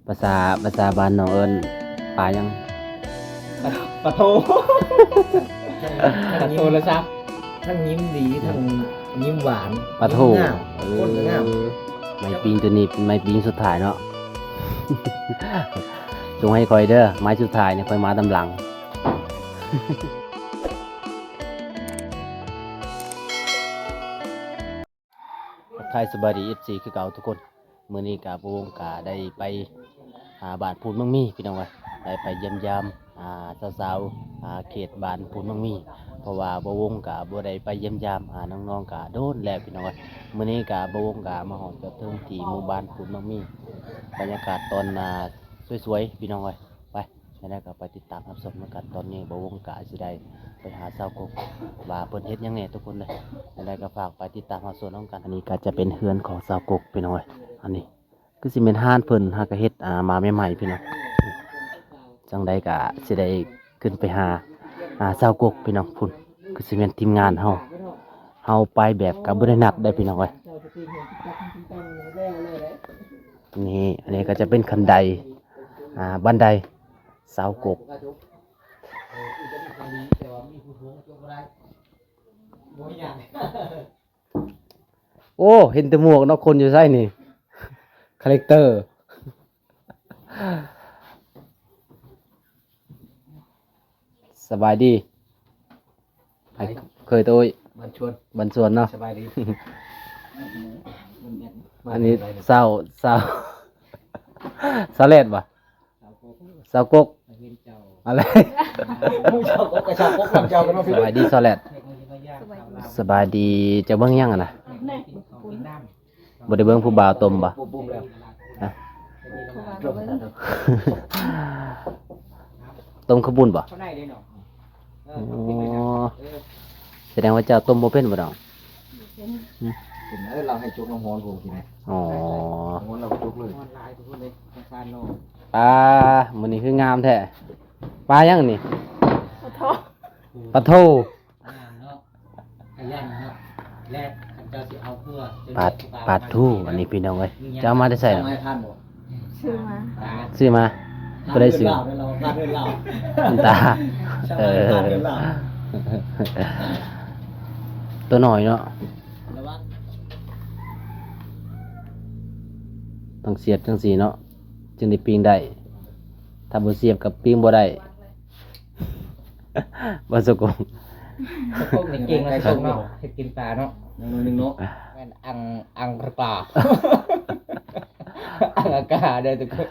ພາສາ ພາສາບ້ານນ້ອງເອີ້ນປາຫຍັງ? ປາ ປາໂທ ທັງ ທັງໂທລະສັບ ທັງຍິ້ມດີ ທັງຍິ້ມຫວານ ປາໂທ ຍິ້ມງາມ ເອີ ຄົນUNງາມ. ໄມ້ປີງຕົວນີ້ເປັນໄມ້ປີງສຸດທ້າຍເນາະ ຈົ່ງໃຫ້ຂ້ອຍເດີ ໄມ້ສຸດທ້າຍນີ້ຂ້ອຍມານຳຫຼັງ. ທັກທາຍສະບາຍດີ ເອັຟຊີ ຄືເກົ່າທຸກຄົນ. ມື້ນີ້ກະບ່າວວົງກະໄດ້ໄປຫາບ້ານພູນເມືອງມີພີ່ນ້ອງເອີຍ ໄດ້ໄປຢ້ຽມຢາມ ອ່າ ສາວໆ ອ່າ ເຂດບ້ານພູນເມືອງມີ ເພາະວ່າບ່າວວົງກະບໍ່ໄດ້ໄປຢ້ຽມຢາມ ອ່າ ນ້ອງໆ ກະດົນແລ້ວພີ່ນ້ອງເອີຍ. ມື້ນີ້ກະບ່າວວົງກະມາຮອດຈອດເຖິງທີ່ໝູ່ບ້ານພູນເມືອງມີ ບັນຍາກາດຕອນ ອ່າ ສວຍໆ ພີ່ນ້ອງເອີຍ. ໄປ ຈັ່ງໃດກໍໄປຕິດຕາມຮັບຊົມນຳກັນ. ຕອນນີ້ບ່າວວົງກະຊິໄດ້ໄປຫາສາວກົກ ວ່າເພິ່ນເຮັດຫຍັງແດ່ທຸກຄົນເດີ. ຈັ່ງໃດກໍຝາກໄປຕິດຕາມຮັບຊົມນຳກັນ. ອັນນີ້ກໍຈະເປັນເຮືອນຂອງສາວກົກພີ່ນ້ອງເອີຍ. ອັນນີ້ຄືຊິແມ່ນຮ້ານເພິ່ນ ຫາກະເຮັດ ອ່າ ມາໃໝ່ໆ ພີ່ນ້ອງ. ຈັ່ງໃດກໍຊິໄດ້ຂຶ້ນໄປຫາ ອ່າ ສາວກົກພີ່ນ້ອງ. ພຸ້ນ ຄືຊິແມ່ນທີມງານເຮົາ ເຮົາໄປແບບກໍບໍ່ໄດ້ນັດເດ້ພີ່ນ້ອງເອີຍ. ນີ້ ອັນນີ້ກໍຈະເປັນຄັນໄດ ອ່າ ບັນໄດສາວກົກ. ໂອ້ ເຫັນແຕ່ໝວກເນາະ ຄົນຢູ່ໃສນີ້ ຄາແຣັກເຕີ. ສະບາຍດີ ສະບາຍດີ ເຄີຍໂຕຍ ບ້ານຊວນ ບ້ານຊວນເນາະ. ສະບາຍດີ ອັນນີ້ສາວ ສາວ ສາວແລດບໍ່? ສາວກົກ ສາວກົກ ເຫັນເຈົ້າ ອະໄລ ສາວກົກ ສາວກົກນຳເຈົ້າກັນເນາະ. ສະບາຍດີສາວແລດ ສະບາຍດີ ສະບາຍດີ. ເຈົ້າເບິ່ງຫຍັງຫັ້ນນະ? ບໍ່ໄດ້ເບິ່ງຜູ້ບ່າວຕົ້ມບໍ່? ປຸ້ມໆ ແລ້ວ ຮະ? ຕົ້ມເຂົ້າປຸ້ນບໍ່? ໂອ້ ສະແດງວ່າເຈົ້າຕົ້ມບໍ່ເປັນບໍ່ດອກ? ບໍ່ເປັນ ຫຶ? ເປັນເອີ ລາວໃຫ້ຈົກນ້ຳຮ້ອນຜູ້ກິນ. ອໍ ນ້ຳຮ້ອນລາວກໍຈົກເລີຍ. ປາ ມື້ນີ້ຄືງາມແທ້. ປາຫຍັງນີ້? ປາໂທ ປາໂທ. ປາ ປາທູ ອັນນີ້ພີ່ນ້ອງເອີຍ ເຈົ້າເອົາມາແຕ່ໃສ? ຊື້ມາ ຊື້ມາ. ຜູ້ໃດຊື້? ຕາ ເອີ ໂຕນ້ອຍເນາະ ຕ້ອງສຽບຈັ່ງຊີ້ເນາະ ຈຶ່ງໄດ້ປີ້ງໄດ້ ຖ້າບໍ່ສຽບກໍປີ້ງບໍ່ໄດ້. ບໍ່ສະກົງ ສະກົງນີ້ເກັ່ງເນາະ ສະກົງເນາະ ເຮັດກິນປາເນາະ ໜ້ອຍໜຶ່ງເນາະ. ແມ່ນອັງ ອັງກາ ອັງອາກາເດີທຸກຄົນ.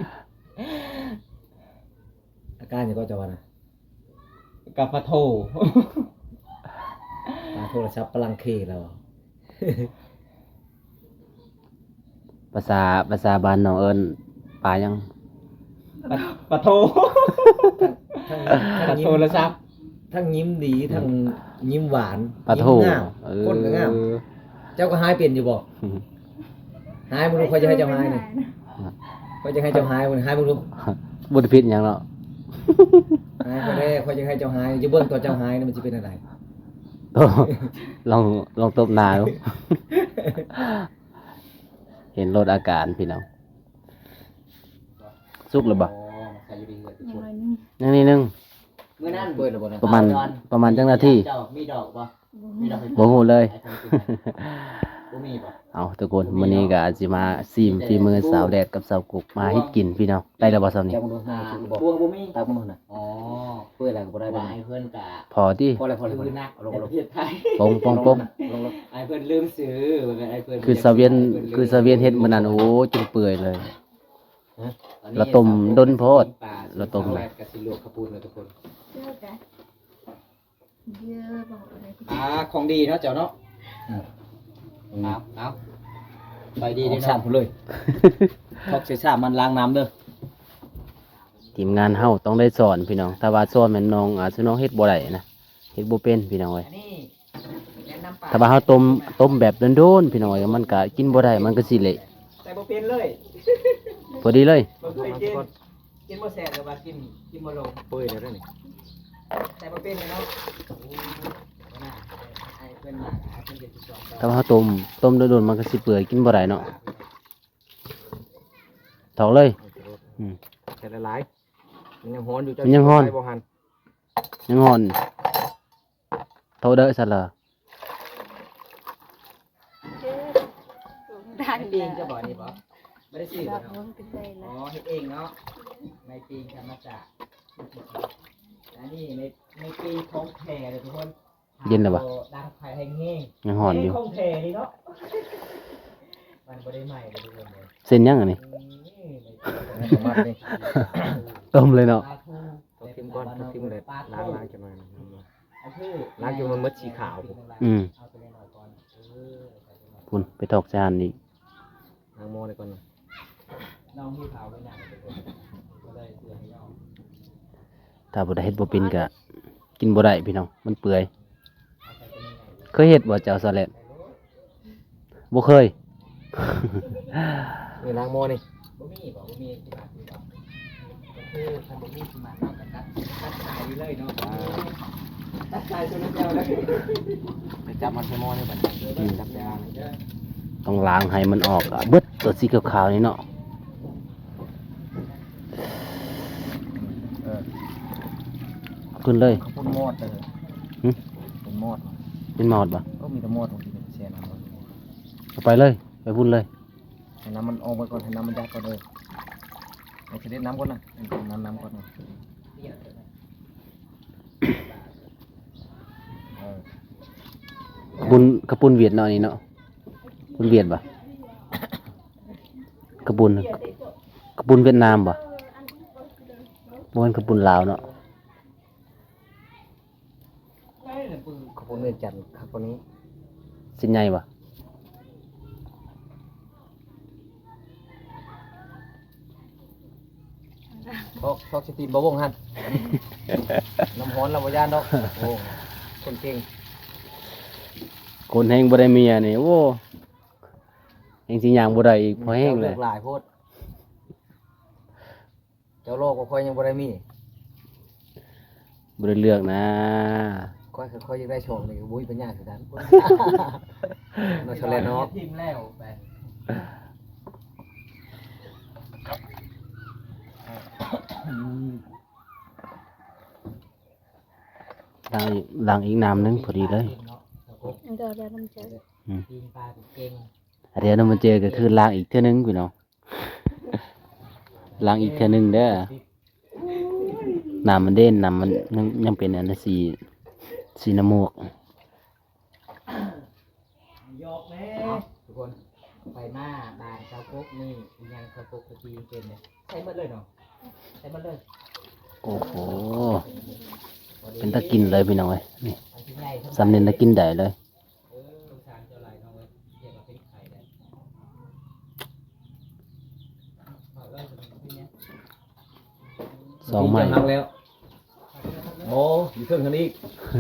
ອາກາຫຍັງກໍເຈົ້າວ່ານະ? ກາຟາໂທ ປາໂທລະສັບປະລັງເຄລາວ. ພາສາ ພາສາບ້ານນ້ອງເອີ້ນປາຫຍັງ? ປາ ປາໂທ ທັງ ທັງ ປາໂທລະສັບ ທັງຍິ້ມດີ ທັງຍິ້ມຫວານ ປາໂທ ຍິ້ມງາມ ເອີ ຄົນກໍງາມ. ເຈົ້າກໍຫາຍເປັນຢູ່ບໍ່? ຫາຍ ມື້ນີ້ຂ້ອຍຈະໃຫ້ເຈົ້າຫາຍນີ້ ຂ້ອຍຈະໃຫ້ເຈົ້າຫາຍ ມື້ນີ້ຫາຍ ມື້ນີ້ ບໍ່ໄດ້ຜິດຫຍັງເນາະ. ຫາຍຂ້ອຍແດ່ ຂ້ອຍຈະໃຫ້ເຈົ້າຫາຍ ຈະເບິ່ງຕອນເຈົ້າຫາຍນີ້ມັນຊິເປັນແນວໃດ. ລອງ ລອງຕົບໜ້າດູ. ເຫັນໂລດອາການພີ່ນ້ອງ. ສຸກແລ້ວບໍ່? ຍັງໜ້ອຍໜຶ່ງ ຍັງໜ້ອຍໜຶ່ງ. ມື້ນັ້ນເປີດແລ້ວບໍ່ນະ? ປະມານ ປະມານຈັກນາທີ? ເຈົ້າມີດອກບໍ່? ບໍ່ຮູ້ເລີຍ. ບໍ່ມີບໍ່? ເອົາ ທຸກຄົນ ມື້ນີ້ກໍຊິມາຊີມຝີມືສາວແດດກັບສາວກຸກ ມາເຮັດກິນພີ່ນ້ອງ. ໄດ້ແລ້ວບໍ່ຊ່ຳນີ້? ຕົວບໍ່ມີ ຕັກບໍ່ນະ. ອໍ ເປີດແລ້ວກໍບໍ່ໄດ້. ວ່າໄອ້ເພິ່ນກະ ພໍຕິ ພໍແລ້ວ ພໍແລ້ວ ພໍແລ້ວ. ປົງ ປົງ ປົງ ໄອ້ເພິ່ນລືມຊື້ ວ່າແມ່ນໄອ້ເພິ່ນ ຄືສາວວຽນ ຄືສາວວຽນເຮັດມື້ນັ້ນ ໂອ້ ຈົນເປື່ອຍເລີຍ. ລະຕົ້ມດົນໂພດ ລະຕົ້ມ ກະຊິລວກເຂົ້າປຸ້ນແລ້ວທຸກຄົນ. ອ່າ ຂອງດີເນາະເຈົ້າເນາະ. ເອົາ ເອົາ ໄປດີເນາະ ສາມພຸ້ນເລີຍ. ທອກໃສ່ສາມ ມັນລ້າງນ້ຳເດີ. ທີມງານເຮົາຕ້ອງໄດ້ສອນພີ່ນ້ອງ ຖ້າວ່າສອນແມ່ນນ້ອງ ອ່າ ສະໜອງເຮັດບໍ່ໄດ້ນະ ເຮັດບໍ່ເປັນພີ່ນ້ອງເອີຍ. ຖ້າວ່າເຮົາຕົ້ມ ຕົ້ມແບບໂດນໆ ພີ່ນ້ອງເອີຍ ມັນກະກິນບໍ່ໄດ້ ມັນກະຊິເລະ. ໃສ່ບໍ່ເປັນເລີຍ ພໍດີເລີຍ. ບໍ່ເຄີຍກິນ ກິນບໍ່ແຊບ ແຕ່ວ່າກິນ ກິນບໍ່ລົງ. ເປື່ອຍແລ້ວນີ້ ໃສ່ບໍ່ເປັນເນາະ. ຖ້າວ່າເຮົາຕົ້ມ ຕົ້ມໂດນໆ ມັນກໍຊິເປື່ອຍ ກິນບໍ່ໄດ້ເນາະ. ຖອກເລີຍ. ອືມ ໃສ່ຫຼາຍໆ ມັນຍັງຮ້ອນຢູ່ ເຈົ້າ ມັນຍັງຮ້ອນ ຊິໄປບໍ່ຫັ້ນ? ຍັງຮ້ອນ ໂທເດີຊັ້ນລະ ດັງ ເຮັດເອງ ເດີ ເຈົ້າບໍ່ ອັນນີ້ບໍ່? ບໍ່ໄດ້ຊື້ບໍ່ເນາະ? ອໍ ເຮັດເອງເນາະ ໄມ້ປີງທຳມະຊາດ ອັນນີ້ໄມ້ ໄມ້ປີງຂອງແທ້ເດີທຸກຄົນ. ເຢັນແລ້ວບໍ່? ດັງໄຟແຮງໆ ຍັງຮ້ອນຢູ່ ຂອງແທ້ນີ້ເນາະ ມັນບໍ່ໄດ້ໃໝ່ເດີທຸກຄົນເດີ. ເສັ້ນຫຍັງອັນນີ້? ຕົ້ມເລີຍເນາະ ປາທູ ຕ້ອງຖິ້ມກ່ອນ ຕ້ອງຖິ້ມແລ້ວ ລ້າງໆ ຈັກໜ່ອຍ ລ້າງຈົນມັນໝົດສີຂາວພຸ້ນ. ອືມ ພຸ້ນ ໄປຖອກໃສ່ຫັ້ນອີກ. ລ້າງໝໍ້ໄດ້ກ່ອນນະ ນ້ອງທີ່ເຂົາໄປນຳ ກໍເລີຍເຊື່ອໃຫ້ນ້ອງ ຖ້າບໍ່ໄດ້ເຮັດບໍ່ເປັນກໍກິນບໍ່ໄດ້ພີ່ນ້ອງ ມັນເປື່ອຍ. ເຄີຍເຮັດບໍ່ເຈົ້າ ສາວແລດ? ບໍ່ເຄີຍ. ນີ້ລ້າງໝໍ້ນີ້ ບໍ່ມີບໍ່ ບໍ່ມີທີ່ບ້ານ ຄືຄັນບໍ່ມີທີ່ມາເຮົາກໍຕັດ ຕັດສາຍນີ້ເລີຍເນາະ ຕັດສາຍໂຊລາເຊວເລີຍ ໄປຈັບມາໃສ່ໝໍ້ນີ້ບັດນີ້ ອືມ ຈັບໃສ່ອ່າງນີ້ ຕ້ອງລ້າງໃຫ້ມັນອອກເບິດຕົວສີຂາວໆນີ້ເນາະ ເອີ ຂຶ້ນເລີຍ ເຂົາປຸ້ນມອດເດີ ຫຶ ເປັນມອດ ເປັນມອດບໍ່? ເອີ ມີແຕ່ມອດ ເອົາໄປເລີຍ ໄປພຸ້ນເລີຍ. ໃຫ້ນ້ຳມັນອອກໄປກ່ອນ ໃຫ້ນ້ຳມັນຢາດກ່ອນເດີ ໃຫ້ສະເດັດນ້ຳກ່ອນນະ ໃຫ້ນ້ຳ ນ້ຳກ່ອນນະ ເອີ ຂະປຸ້ນ ຂະປຸ້ນຫວຽດເນາະ ອັນນີ້ເນາະ ຂະປຸ້ນຫວຽດບໍ່? ຂະປຸ້ນ ຂະປຸ້ນຫວຽດນາມບໍ່? ບໍ່ແມ່ນຂະປຸ້ນລາວເນາະ. ຂະປຸ້ນວຽງຈັນຄັກກວ່ານີ້ ຊິນໃຫຍ່ບໍ່? ຊອກ ຊອກຊິຕີນບໍ່ວົງຫັ້ນ ນ້ຳຮ້ອນລະບໍ່ຢ້ານດອກ ໂອ້ ຄົນເກັ່ງ ຄົນແຮງບໍ່ໄດ້ເມຍນີ້ ໂອ້ ແຮງຊິຍ່າງບໍ່ໄດ້ອີກ ພໍແຮງແຫຼະ ເຈົ້າເລືອກຫຼາຍໂພດ. ເຈົ້າຫຼອກວ່າຂ້ອຍຍັງບໍ່ໄດ້ມີ ບໍ່ໄດ້ເລືອກນະ ຂ້ອຍ ຂ້ອຍຢາກໄດ້ສອງນີ້ກໍບໍ່ມີປັນຍາຄືກັນ ເນາະ ສະແລດເນາະ ທີມແລ້ວໄປ ລ້າງອີກ ລ້າງອີກນ້ຳໜຶ່ງພໍດີເລີຍ ເດີ ເດີ ນ້ຳໃຈ ອືມ ອາ ດຽວນຳມາເຈີກໍຄືລ້າງອີກເທື່ອໜຶ່ງພີ່ນ້ອງ. ລ້າງອີກເທື່ອໜຶ່ງເດີ ນ້ຳມັນເດັ່ນ ນ້ຳມັນຍັງ ຍັງເປັນອັນສີ ສີນ້ຳໝວກ ຢອກແນ່ ເອົ້າ ທຸກຄົນ ໄປມາບ້ານຊາວກົກນີ້ ອີຫຍັງຊາວກົກຕະກີ້ເປັນເດ້ ໃສ່ໝົດເລີຍເນາະ ໃສ່ໝົດເລີຍ ໂອ້ໂຫ ເປັນຕາກິນເລີຍພີ່ນ້ອງເອີຍ ນີ້ ອັນທີ່ໃຫຍ່ ສ່ຳນີ້ນະກິນໄດ້ເລີຍ. ສອງໄມ້ ປີງຈັກຮັກແລ້ວ ໂອ້ ຢູ່ເທິງຫັ້ນອີກ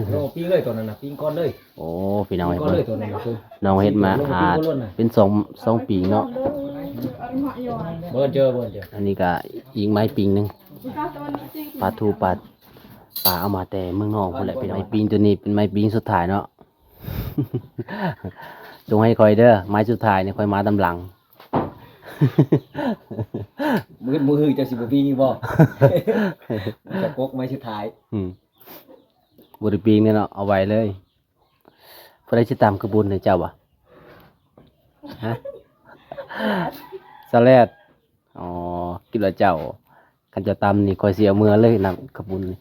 ໂອ້ ປີງເລີຍຕອນນັ້ນນະ ປີງກ່ອນເລີຍ ໂອ້ ພີ່ນ້ອງເອີຍ ປີງກ່ອນເລີຍຕອນນັ້ນນະ ນ້ອງເຮັດມາ ອາດເປັນສອງ ສອງປີງເນາະ ບໍ່ເຈີ ບໍ່ເຈີ ອັນນີ້ກະອີກໄມ້ປີງໜຶ່ງ ປາທູ ປາ ປາເອົາມາແຕ່ເມືອງນອກພຸ້ນແຫຼະພີ່ນ້ອງ ໄມ້ປີງຕົວນີ້ເປັນໄມ້ປີງສຸດທ້າຍເນາະ. ຈົ່ງໃຫ້ຂ້ອຍເດີ ໄມ້ສຸດທ້າຍນີ້ຂ້ອຍມາຕາມຫຼັງ ມື້ ມື້ຮືເຈົ້າຊິບໍ່ປີ້ງອີກບໍ່? ຈະກົກໄມ້ສຸດທ້າຍ ອືມ ບໍ່ໄດ້ປີ້ງແນ່ເນາະ ເອົາໄວ້ເລີຍ. ຜູ້ໃດຊິຕຳຂະບຸນໃຫ້ເຈົ້າຫວາ? ຮະ? ສະແລດ. ອໍ ຄິດວ່າເຈົ້າ ຄັນເຈົ້າຕຳນີ້ ຂ້ອຍຊິເອົາເມືອເລີຍນຳຂະບຸນນີ້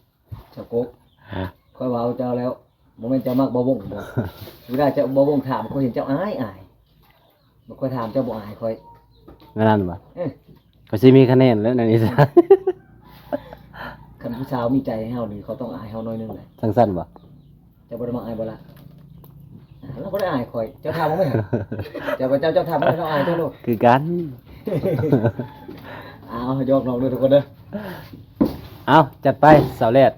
ເຈົ້າກົກ ຮະ? ຂ້ອຍເວົ້າເຈົ້າແລ້ວ ບໍ່ແມ່ນເຈົ້າມັກບ່າວວົງບໍ? ເວລາເຈົ້າ ບ່າວວົງຖາມ ຂ້ອຍເຫັນເຈົ້າອາຍໆ ບໍ່ຄ່ອຍຖາມ ເຈົ້າບໍ່ອາຍຂ້ອຍ ແນວນັ້ນບໍ? ເອີ ຂ້ອຍຊິມີຄະແນນແລ້ວແນວນີ້ຊະ ຄັນຜູ້ສາວມີໃຈໃຫ້ເຮົານີ້ ເຂົາຕ້ອງອາຍເຮົາໜ້ອຍໜຶ່ງແຫຼະ ຈັ່ງຊັ້ນບໍ? ເຈົ້າບໍ່ໄດ້ມັກອ້າຍບໍ່ລະ? ລາວບໍ່ໄດ້ອາຍຂ້ອຍ ເຈົ້າຖາມເອົາແມ່ ເຈົ້າ ເຈົ້າ ເຈົ້າຖາມເອົາ ລາວອາຍເຈົ້າໂລດ ຄືກັນ ເອົາ ຢອກນ້ອງເດີທຸກຄົນເດີ ເອົາ ຈັດໄປ ສາວແລດ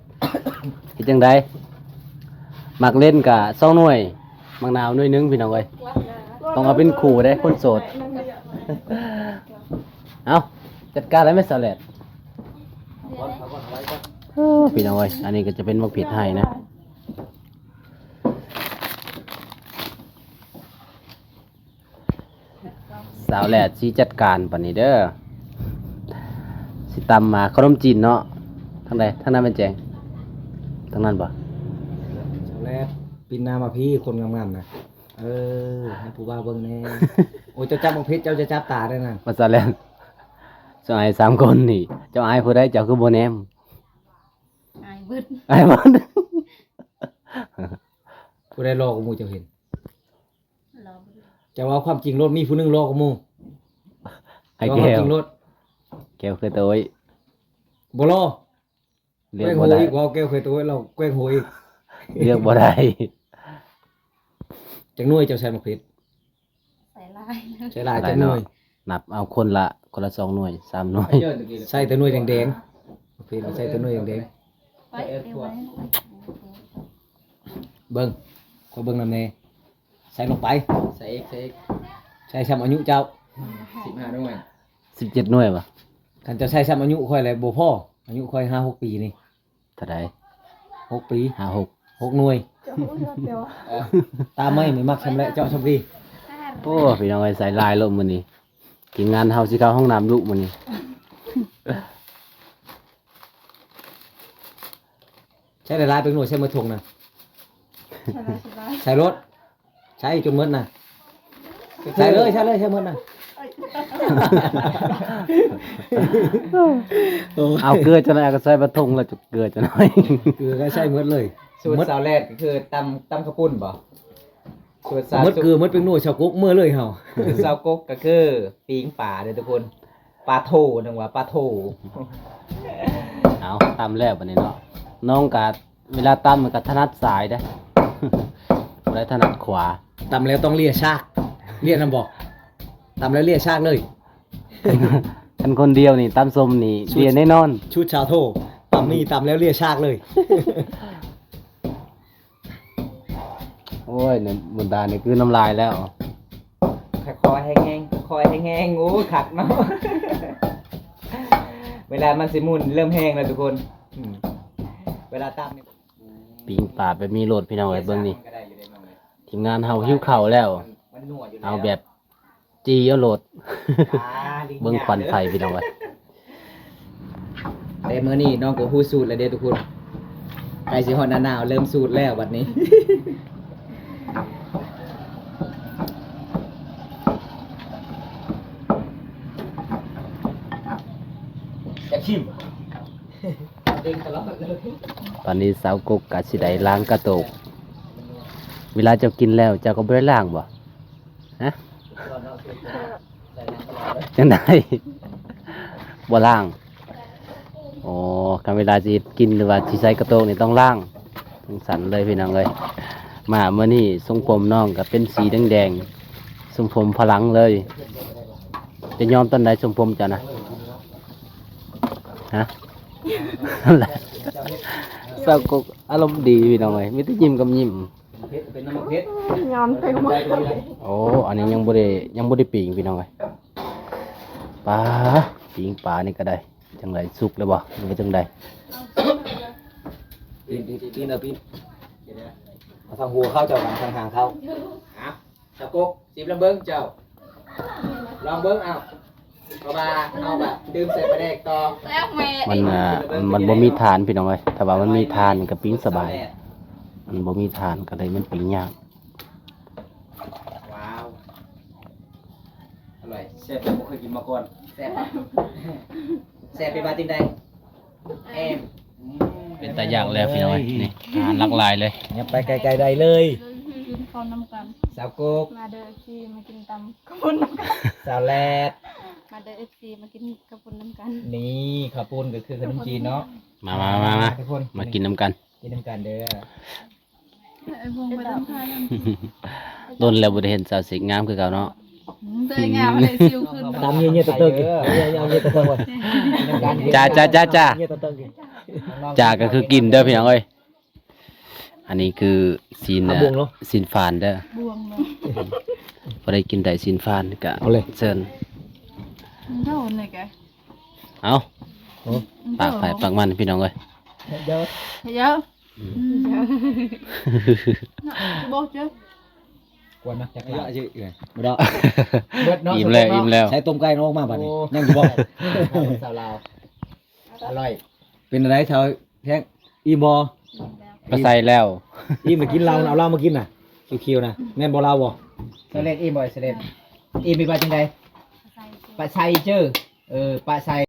ເຮັດຈັ່ງໃດ? ໝາກເລັ່ນກະສອງໜ່ວຍ ໝາກນາວໜ່ວຍໜຶ່ງ ພີ່ນ້ອງເອີຍ ຕ້ອງເອົາເປັນຄູ່ເດ້ ຄົນໂສດ ເອົາ ຈັດການເລີຍແມ່ສາວແລດ ເອີ ພີ່ນ້ອງເອີຍ ອັນນີ້ກໍຈະເປັນໝາກເຜັດໄຮ່ນະ ສາວແລດຊິຈັດການປານນີ້ເດີ ເ ຊິຕຳມາຂະໜົມຈີນເນາະ. ທາງໃດ? ທາງນັ້ນແມ່ນແຈງ? ທາງນັ້ນບໍ່? ສາວແລດ ປິ່ນໜ້າມາພີ້ ຄົນງາມໆນະ. ເອີ ໃຫ້ຜູ້ບ່າວເບິ່ງແດ່. ໂອ້ຍ ເຈົ້າຈັບບັກເພັດ ເຈົ້າຈະຈັບຕາໄດ້ນະ. ວ່າສາວແລດ ເຈົ້າອາຍສາມຄົນນີ້ ເຈົ້າອາຍຜູ້ໃດ? ເຈົ້າຄືບໍ່ແນມ? ອາຍເບິດ ອາຍເບິດ. ຜູ້ໃດຫຼໍ່ກວ່າໝູ່ເຈົ້າເຫັນ? ເຈົ້າເວົ້າຄວາມຈິງໂລດ ມີຜູ້ໜຶ່ງຫຼໍ່ກວ່າໝູ່. ໃຫ້ແກ້ວ ເວົ້າຄວາມຈິງໂລດ. ແກ້ວເຄີຍໂຕຍ ບໍ່ຫຼໍ່. ເລືອກບໍ່ໄດ້ ແກ້ວເຄີຍໂຕຍ ລາວແກ້ວໂຫຍອີກ. ເລືອກບໍ່ໄດ້. ຈັກໜ່ວຍເຈົ້າໃສ່ໝາກເພັດ? ໃສ່ຫຼາຍ ໃສ່ຫຼາຍ ຫຼາຍ ຈັກໜ່ວຍ? ເນາະ ນັບເອົາຄົນລະ ຄົນລະສອງໜ່ວຍ ສາມໜ່ວຍ. ໃສ່ແຕ່ໜ່ວຍແດງໆ ໝາກເພັດໃສ່ແຕ່ໜ່ວຍແດງໆ. ໄປ ໄປໄວ້ ເບິ່ງ ຂໍເບິ່ງນຳແດ່. ໃສ່ລົງໄປ ໃສ່ອີກ ໃສ່ອີກ. ໃສ່ຊ່ຳອາຍຸເຈົ້າ. ສິບຫ້າໜ່ວຍ ສິບເຈັດໜ່ວຍຫວາ? ຄັນເຈົ້າໃສ່ຊ່ຳອາຍຸຂ້ອຍແລ້ວບໍ່ພໍ. ອາຍຸຂ້ອຍຫ້າຫົກປີນີ້. ເທົ່າໃດ? ຫົກປີ. ຫ້າຫົກ ຫົກໜ່ວຍ. ຕາໄມ້ນີ້ມັກຊ່ຳແຫຼະ ເຈາະຊ່ຳດີ. ໂອ້ ພີ່ນ້ອງເອີຍ ໃສ່ຫຼາຍໂລດມື້ນີ້. ທີມງານເຮົາຊິເຂົ້າຫ້ອງນ້ຳດຸມື້ນີ້. ໃສ່ຫຼາຍໆ ເປັນໜ່ວຍ ໃສ່ໝົດຖົງນະ. ໃສ່ໂລດ ໃສ່ຈົນໝົດນະ. ໃສ່ເລີຍ ໃສ່ເລີຍ ໃສ່ໝົດນະ. ເອົາເກືອຈັກໜ້ອຍ ກໍໃສ່ໝົດຖົງແລ້ວ ເກືອຈັກໜ້ອຍ. ເກືອກໍໃສ່ໝົດເລີຍ. ສູດສາວແລດກໍຄືຕຳ ຕຳເຂົ້າປຸ້ນບໍ່? ໝົດເກືອໝົດເປັນໜ່ວຍ ຊາວກົກເມືອເລີຍເຮົາ. ຊາວກົກກໍຄືປີ້ງປາເດີທຸກຄົນ. ປາໂທ ນາງວ່າປາໂທ. ເອົາ ຕຳແລ້ວບັດນີ້ເນາະ. ນ້ອງກະເວລາຕຳມັນກະຖະໜັດຊ້າຍເດ້ ບໍ່ໄດ້ຖະໜັດຂວາ. ຕຳແລ້ວຕ້ອງເລຍຊາກ ເລຍນຳບໍ່? ຕຳແລ້ວເລຍຊາກເລີຍ. ຄັນຄົນດຽວນີ້ ຕຳສົ້ມນີ້ເລຍແນ່ນອນ. ຊຸດຊາວໂທ ຕຳນີ້ຕຳແລ້ວເລຍຊາກເລີຍ. ໂອ້ຍ ໃນບຸນຕານີ້ຄືນ້ຳລາຍແລ້ວ. ຄ່ອຍໆ ແຮງໆ ຄ່ອຍໆ ແຮງໆ. ໂອ້ ຄັກເນາະ. ເວລາມັນຊິໝຸ່ນເລີ່ມແຮງແລ້ວທຸກຄົນ. ອືມ ເວລາຕຳນີ້ ປີ້ງປາແບບມີໂລດ ພີ່ນ້ອງເອີຍ. ເບິ່ງນີ້ ທີມງານເຮົາຫິວເຂົ້າແລ້ວ. ເອົາແບບ ຈີ່ເອົາໂລດ. ເບິ່ງຄວັນໄຟພີ່ນ້ອງເອີຍ. ແຕ່ມື້ນີ້ນ້ອງກໍຮູ້ສູດແລ້ວເດ້ທຸກຄົນ. ໃກ້ຊິຮອດໜ້າໜາວ ເລີ່ມສູດແລ້ວບັດນີ້. ຢາກຊິມ. ຕອນນີ້ສາວກົກກະຊິໄດ້ລ້າງກະໂຕກ. ເວລາເຈົ້າກິນແລ້ວ ເຈົ້າກໍບໍ່ໄດ້ລ້າງບໍ່? ຮະ? ຈັ່ງໃດ? ບໍ່ລ້າງ? ໂອ້ ຄັນເວລາຊິເຮັດກິນ ຫຼືວ່າຊິໃສ່ກະໂຕກນີ້ຕ້ອງລ້າງ. ຈັ່ງຊັ້ນເລີຍພີ່ນ້ອງເອີຍ. ມາມື້ນີ້ຊົງຜົມນ້ອງກໍເປັນສີແດງໆ ຊົງຜົມຝຣັ່ງເລີຍ. ຈະຍອມຕອນໃດຊົງຜົມເຈົ້ານະ? ຮະ? ສາວກົກອາລົມດີພີ່ນ້ອງເອີຍ ມີແຕ່ຍິ້ມກັບຍິ້ມ. ເຜັດ ເປັນນ້ຳໝາກເຜັດ ຍອມເຕັມໝົດ. ໂອ້ ອັນນີ້ຍັງບໍ່ໄດ້ ຍັງບໍ່ໄດ້ປີ້ງພີ່ນ້ອງເອີຍ. ປາ ປີ້ງປານີ້ກໍໄດ້ ຈັ່ງໃດ ສຸກແລ້ວບໍ່ ຫຼືວ່າຈັ່ງໃດ? ປີ້ງ ປີ້ງ ປີ້ງ ເອົາປີ້ງ ເອົາທາງຫົວເຂົ້າເຈົ້າ ທາງຫາງເຂົ້າ. ສາວກົກ ຊິມລອງເບິ່ງເຈົ້າ ລອງເບິ່ງເອົາ ເພາະວ່າເຮົາກະຕື່ມໃສ່ປາແດກຕໍ່. ມັນ ອ່າ ມັນບໍ່ມີຖ່ານພີ່ນ້ອງເອີຍ ຖ້າວ່າມັນມີຖ່ານກະປີ້ງສະບາຍ. ມັນບໍ່ມີຖ່ານກະເລີຍມັນປີ້ງຍາກ. ວ້າວ ອະຮ່ອຍ ແຊບ ບໍ່ເຄີຍກິນມາກ່ອນ. ແຊບ ແຊບເປັນວ່າຈັ່ງໃດ? ເປັນຕາຢາກແລ້ວພີ່ນ້ອງເອີຍ. ນີ້ ອາຫານຫຼາກຫຼາຍເລີຍ. ຫຍັບໄປໄກໆໄດ້ເລີຍ. ກິນເຂົ້ານຳກັນ ສາວກົກ. ມາເດີ ເອັຟຊີ ມາກິນຕຳເຂົ້າປຸ້ນນຳກັນ. ສາວແລດ. ມາເດີ ເອັຟຊີ ມາກິນເຂົ້າປຸ້ນນຳກັນ. ນີ້ ເຂົ້າປຸ້ນກໍຄືຂະໜົມຈີນເນາະ. ມາໆໆໆ ທຸກຄົນ ມາກິນນຳກັນ ກິນນຳກັນເດີ. ດົນແລ້ວບໍ່ໄດ້ເຫັນສາວເຊັກງາມຄືເກົ່າເນາະ. ອືມ ຕົວງາມເລີຍ ຊິວຂຶ້ນ. ຕາມເຍຍໆເຕີກໆ ເຍຍໆເຕີກໆ. ຈ້າ ຈ້າ ຈ້າ ຈ້າ ຈ້າກໍຄືກິນເດີພີ່ນ້ອງເອີຍ. ອັນນີ້ຄືຊີ້ນ ຜັກບົວງເນາະ ຊີ້ນຟານເດີ. ບົວງເນາະ ບໍ່ໄດ້ກິນແຕ່ຊີ້ນຟານກະເຊີນ. ເອົາ ປາກໃຜປາກມັນພີ່ນ້ອງເອີຍ. ເດີ ເດີ. ອືມ ບໍ່ເຈີ ກວນນະ ຈັກລາບ ບໍ່ດອກ. ເບິດເນາະ ອີ່ມແລ້ວ ອີ່ມແລ້ວ. ໃສ່ຕົ້ມໄກ່ອອກມາບາດນີ້ ຍັງຢູ່ບໍ່? ສາວລາວ ອະລ່ອຍ. ເປັນຈັ່ງໃດທ້າວແພງ ອີ່ມບໍ່? ປາໄຊແລ້ວ ອີ່ມໄປກິນເຫຼົ້ານະ ເອົາເຫຼົ້າມາກິນນະ ຂຽວໆນະ ແມ່ນບໍ່ລາວບໍ່? ສະເລັດອີ່ມບໍ່? ສະເລັດອີ່ມວ່າຈັ່ງໃດ? ປາໄຊເຈີ ເອີ ປາໄຊ.